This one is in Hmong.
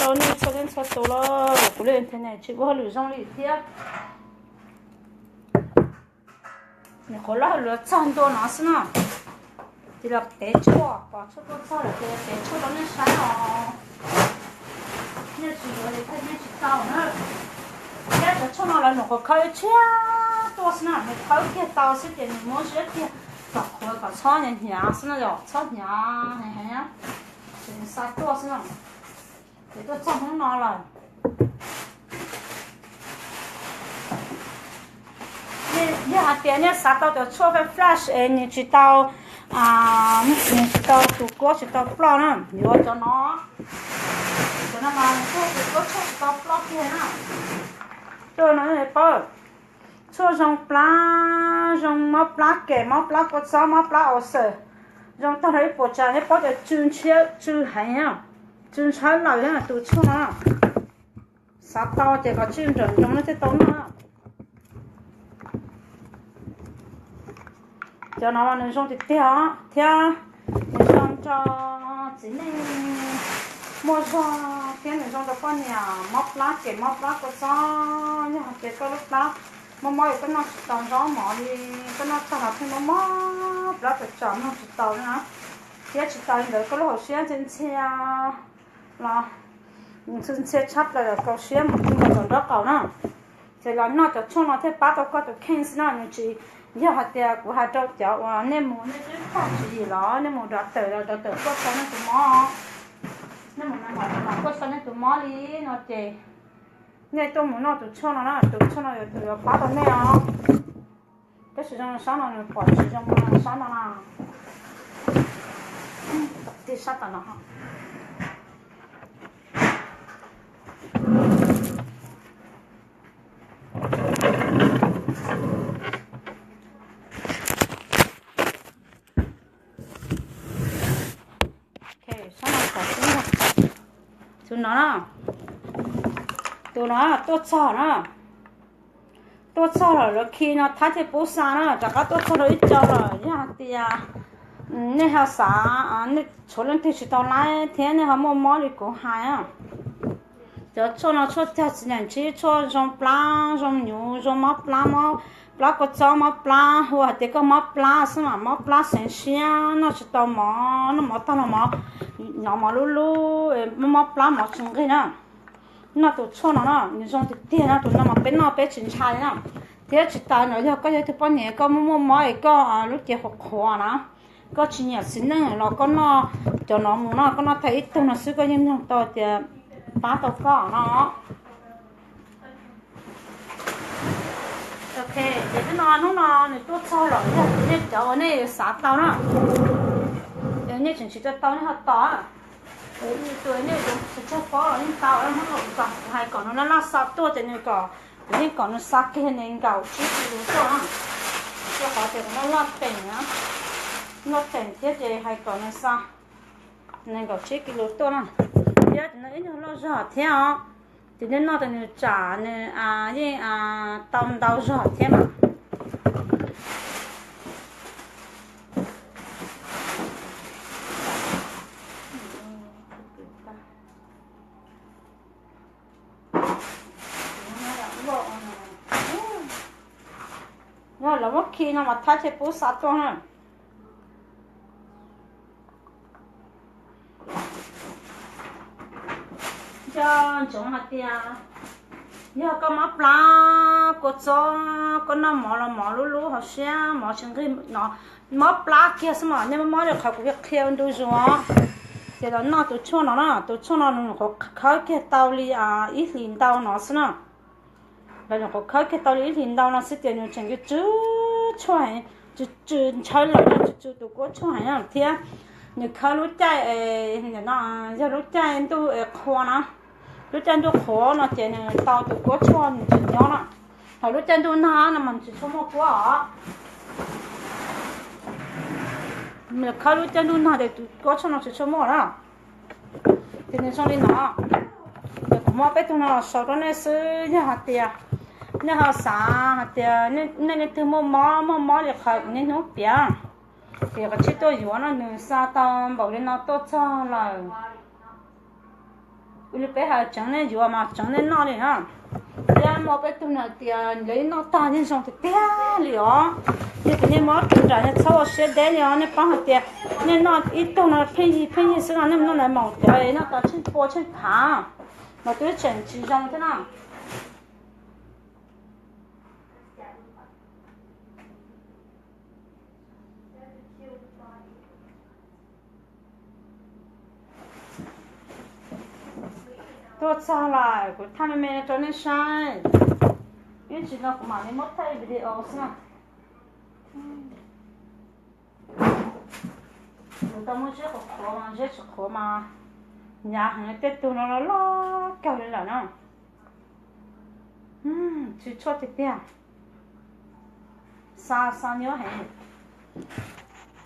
rau nej txhua leej txhua tus los kuv li internet tsis ua hauj lwm zoo li thiab. Nyuam qhuav lub hauj lwm txog ntua no xwb na, ces los tev tshuaj, pom tshuaj tuaj txog lawm ces los tev tshuaj rau nej saib os. Nej tsis yuav li thiaj nej tsis tau na. Thiab cov tshuaj no lawv nyuam qhuav khawb tshiab tuaj xwb na, nws khawb kiag tau xwb ces nws muab ziab kiag kom qhuav kom txhob hnyav hnyav xwb na yom, txhob hnyav heev heev, ces nws xa tuaj xwb na. Ces tuaj txog hnub no lawm. Yog hais tias nej xav tau cov tshuaj flash es nws tsis tau, nws tsis tau tus kuab tsis tau ploj na, yuav cov no. Cov no mas tus kuab tshuaj tsis tau ploj kiag na. Tuaj no paub, tshuaj zoo plab, zoo mob plab kem, mob plab kua txob, mob plab ulcer, zoo tag nrho ib puas tsav, nej paub tias tsw ntshiab tsw heev, tsw ntshawb lawm tus tshuaj no. Xav tau ces kom tsij nrawm nroos nej thiaj tau noj. Cov no mas nws zoo tiag tiag thiab nws zoo rau txiv neej muaj zog thiab nws zoo rau poj niam mob plab kem mob plab kua txob. Yog hais tias koj lub plab mob mob es koj noj tsis tau zaub mov li, koj noj tag los pheej mob mob plab tsom tsom mloog tsis tau na, thiab tsis tas li ntawd koj lub hauv siab ntxhia ntxhia los ntxhia ntxhia tshab plaws los kaus siab mus txog nraub qaum na. Ces los noj cov tshuaj no thiaj pab tau koj tus kheej xwb na, nws tsis yog hais tias kuv hais rau cov uas nej mus nej twb pom tswv yim los nej mus dov tawm los dov tawm kuaj tau nej tus mob, nej mus na mos los kuaj tau nej tus mob li no ces nej tuaj mus noj tus tshuaj no na, tus tshuaj no yuav tus yuav pab tau nej os. Tab sis zoo sab no nws pom tsis zoo sab no na. Tig sab tom no. Sab no kom xwb. Tus no, tus no tuaj txog na, tuaj txog lawm lawv khi no Thaib thiaj pub xa na, rov qab tuaj txog rau ib co lawm. Yog hais tias nej ho xav, nej tshuav leej twg tsis tau laib thiab nej ho muaj mob li kuv hais, cov tshuaj no tshuaj cag txiv nyam ntsib, tshuaj zoo plab zoo nyuv, zoo mob plab, mob plab kua txob, mob plab, hu hais tias koj mob plab xwb mas, mob plab xeev siab, noj tsis tau mov, noj mov tag los mov, noj mov lub lub, mob plab mov tsis nqig na. Noj tus tshuaj no na, nws zoo tiag tiag no, tus no mas peb noj peb tsis ntshai na. Thiab tsis tas no yog koj yog ib tug poj niam koj muaj muaj mob es koj lub cev qhuav qhuav na, koj tsis nyiam txiv neej los koj noj cov no mus no, koj noj tag ib tug no xwb koj yeej mloog tau tias pab tau koj no. Ok, ces hnub no, hnub no nws tuaj txog lawm, yog nej cov uas nej xav tau na, nej tseem tsis tau tau nej ho tos. Tus nej tsis tau paub los yeej tau, hnub no kuv hais kom nws laj laj xa tuaj ces nws kom, kuv yeej kom nws xa kiag nees nkaum tsib kis lus tuaj na. Rau qhov tias kuv laj laj teem na, laj teem thiab ces hais kom nws xa nees nkaum tsib kis lus tuaj na. Thiab ces no ib nyuag loj zog thiab os, ces nej noj tas nws tsam nws yeej tau ntau zog thiab mas. Yog lawv muab khi no mas Thaib thiaj pub xa tuaj na. Nco ntsoov hais tias yog koj mob plab kua txob, koj noj mov los mov lub lub hauv siab mov tsis nqig no, mob plab kiag xwb mas nej mob mob li qhov kuv qhia ntu zus, ces los noj tus tshuaj no na. Tus tshuaj no nws nyuam qhuav khawb kiag tau li ib hlis ntau no xwb na. Los nyuam qhuav khawb kiag tau li ib hlis ntau no xwb ces nws tseem tsw tsw tshuaj heev, tsw tsw ntshaw lawm no, tsw tsw tus kuab tshuaj heev thiab. Nws khawb lub caij, yog lub caij ntuj qhua na, lub caij ntuj qhuav no ces nws tau tus kuab tshuaj nws tsis nyob na. Thaum lub caij ntuj nag no mas nws tsis tshua muaj kuab os. Nws khawb lub caij ntuj nag ces tus kuab tshuaj no tsis tshua muaj na. Ces nws zoo li no, ces kuv muab peb tug no los sau rau nej xwb. Yog hais tias nej ho xav hais tias nej leej twg muaj mob, muaj mob li qhov kuv niaj hnub piav, ces qhov tsis tuaj yuav no nws xa tau npaum li no tuaj txog lawm. Li peb hais tseev nej yuav mas tseev nej noj li na. Thiab muaj peb tug nws hais tias lawv noj tag yeej zoo tiag tiag li os. Yog tias nej muab tus nram nej txhob ua siab deb li os, nej paub hais tias nej noj ib tug no pheej yig pheej yig xwb no, nej mus noj ntawd maum cov noj tas tsheej pua tsheej phav mas twb tseem tsis zoo thiab na. Tuaj txog lawm kuv thaij me me rau nej saib. Ib tsam no kuv mam li muab thaij video xwb na. Kuv tau muab ziab qhuav qhuav mas ziab tsis qhuav mas hnyav heev, tej tug no loj loj kawg li lawm na. Tsis tshua tiag tiag. Xa xa nyob heev.